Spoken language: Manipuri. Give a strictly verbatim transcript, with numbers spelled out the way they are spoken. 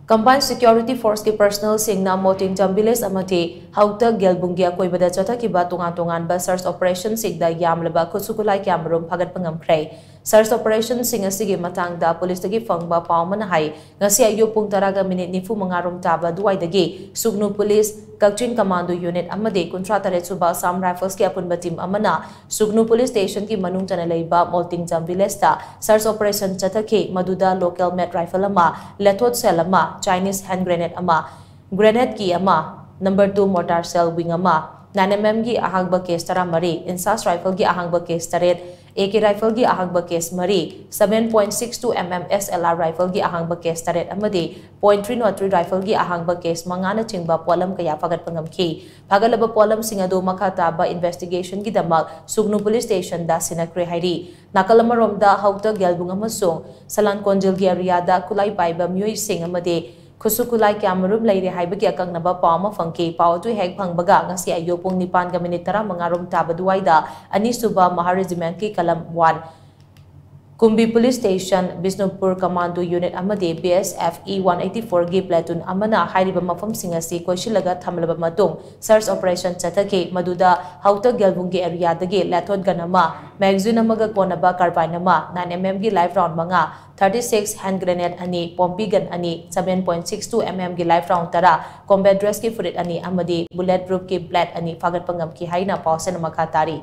Combined Security Forceꯀꯤ personnelꯁꯤꯡꯅ ꯃꯣꯇꯤꯡꯖꯝ village ꯑꯃꯗꯤ ꯍꯧꯇ ꯒꯦꯜꯕꯨꯡꯒꯤ ꯑꯀꯣꯏꯕꯗ ꯆꯠꯊꯈꯤꯕ ꯇꯣꯉꯥꯟ ꯇꯣꯉꯥꯟꯕ search operationꯁꯤꯡꯗ ꯌꯥꯝꯂꯕ ꯈꯨꯠꯁꯨ ꯈꯨꯠꯂꯥꯏ ꯀꯌꯥꯃꯔꯨꯝ ꯐꯥꯒꯠꯄ ꯉꯝꯈ꯭ꯔꯦ꯫ Search operationꯁꯤꯡ ꯑꯁꯤꯒꯤ ꯃꯇꯥꯡꯗ ꯄꯨꯂꯤꯁꯇꯒꯤ ꯐꯪꯕ ꯄꯥꯎ ꯑꯃꯅ ꯍꯥꯏ, ꯉꯁꯤ ꯑꯌꯨꯛ ꯄꯨꯡ ꯇꯔꯥꯒ ꯃꯤꯅꯤꯠ ꯅꯤꯐꯨ ꯃꯉꯥ ꯔꯣꯝ ꯇꯥꯕ ꯑꯗꯨꯋꯥꯏꯗꯒꯤ ꯁꯨꯒꯅꯨ ꯄꯨꯂꯤꯁ, ꯀꯛꯆꯤꯡ commando unit ꯑꯃꯗꯤ ꯀꯨꯟꯊ꯭ꯔꯥ ꯇꯔꯦꯠ ꯁꯨꯕ Assam Riflesꯀꯤ ꯑꯄꯨꯟꯕ team ꯑꯃꯅ ꯁꯨꯒꯅꯨ police stationꯒꯤ ꯃꯅꯨꯡ ꯆꯟꯅ ꯂꯩꯕ ꯃꯣꯜꯇꯤꯡꯖꯝ villageꯇ search operation ꯆꯠꯊꯈꯤ꯫ ꯃꯗꯨꯗ local made rifle ꯑꯃ, ꯂꯦꯊꯣꯠ shell ꯑꯃ, Chinese hand grenade ꯑꯃ, grenade key ꯑꯃ, number two mortar shell wing ꯑꯃ, nine mmꯒꯤ ꯑꯍꯥꯡꯕ case ꯇꯔꯥꯃꯔꯤ, INSAS rifleꯒꯤ ꯑꯍꯥꯡꯕ case ꯇꯔꯦꯠ, AK rifleꯒꯤ ꯑꯍꯥꯡꯕ case ꯃꯔꯤ, seven point six two MM SLR rifleꯒꯤ ꯑꯍꯥꯡꯕ case ꯇꯔꯦꯠ ꯑꯃꯗꯤ point three zero three rifleꯒꯤ ꯑꯍꯥꯡꯕ case ꯃꯉꯥꯅꯆꯤꯡꯕ ꯄꯣꯠꯂꯝ ꯀꯌꯥ ꯐꯥꯒꯠꯄ ꯉꯝꯈꯤ꯫ ꯐꯥꯒꯠꯂꯕ ꯄꯣꯠꯂꯝꯁꯤꯡ ꯑꯗꯨ ꯃꯈꯥ ꯇꯥꯕ investigationꯒꯤꯗꯃꯛ ꯁꯨꯒꯅꯨ police stationꯗ ꯁꯤꯟꯅꯈ꯭ꯔꯦ ꯍꯥꯏꯔꯤ꯫ ꯅꯥꯀꯜ ꯑꯃꯔꯣꯝꯗ ꯍꯧꯇ ꯒꯦꯜꯕꯨꯡ ꯑꯃꯁꯨꯡ ꯁꯂꯥꯟ ꯀꯣꯟꯖꯤꯜꯒꯤ areaꯗ ꯈꯨꯠꯂꯥꯏ ꯄꯥꯏꯕ ꯃꯤꯑꯣꯏꯁꯤꯡ ꯑꯃꯗꯤ ꯈꯨꯠꯁꯨ ꯈꯨꯠꯂꯥꯏ ꯀꯌꯥꯃꯔꯨꯝ ꯂꯩꯔꯦ ꯍꯥꯏꯕꯒꯤ ꯑꯀꯛꯅꯕ ꯄꯥꯎ ꯑꯃ ꯐꯪꯈꯤ꯫ ꯄꯥꯎ ꯑꯗꯨ ꯍꯦꯛ ꯐꯪꯕꯒ ꯉꯁꯤ ꯑꯌꯨꯛ ꯄꯨꯡ ꯅꯤꯄꯥꯟꯒ ꯃꯤꯅꯤꯠ ꯇꯔꯥꯃꯉꯥ ꯔꯣꯝ ꯇꯥꯕ ꯑꯗꯨꯋꯥꯏꯗ ꯑꯅꯤꯁꯨꯕ Mahar Regimentꯀꯤ ꯀꯂꯝ one ꯀꯨꯝꯕꯤ police station, Bishnupur commando unit ꯑꯃꯗꯤ BSF E one eighty fourꯒꯤ platoon ꯑꯃꯅ ꯍꯥꯏꯔꯤꯕ ꯃꯐꯝꯁꯤꯡ ꯑꯁꯤ ꯀꯣꯏꯁꯤꯜꯂꯒ ꯊꯝꯂꯕ ꯃꯇꯨꯡ search operation ꯆꯠꯊꯈꯤ꯫ ꯃꯗꯨꯗ ꯍꯧꯇ ꯒꯦꯜꯕꯨꯡꯒꯤ areaꯗꯒꯤ ꯂꯦꯊꯣꯠ gun ꯑꯃ, magazine ꯑꯃꯒ ꯀꯣꯟꯅꯕ carbine ꯑꯃ, nine mmꯒꯤ live round ꯃꯉꯥ, thirty six hand grenade ꯑꯅꯤ, ꯄꯣꯝꯄꯤ gun ꯑꯅꯤ, seven point six two mmꯒꯤ live round ꯇꯔꯥ, combat dressꯀꯤ ꯐꯨꯔꯤꯠ ꯑꯅꯤ ꯑꯃꯗꯤ bullet proofꯀꯤ belt ꯑꯅꯤ ꯐꯥꯒꯠꯄ ꯉꯝꯈꯤ ꯍꯥꯏꯅ ꯄꯥꯎꯁꯦꯜꯅ ꯃꯈꯥ ꯇꯥꯔꯤ꯫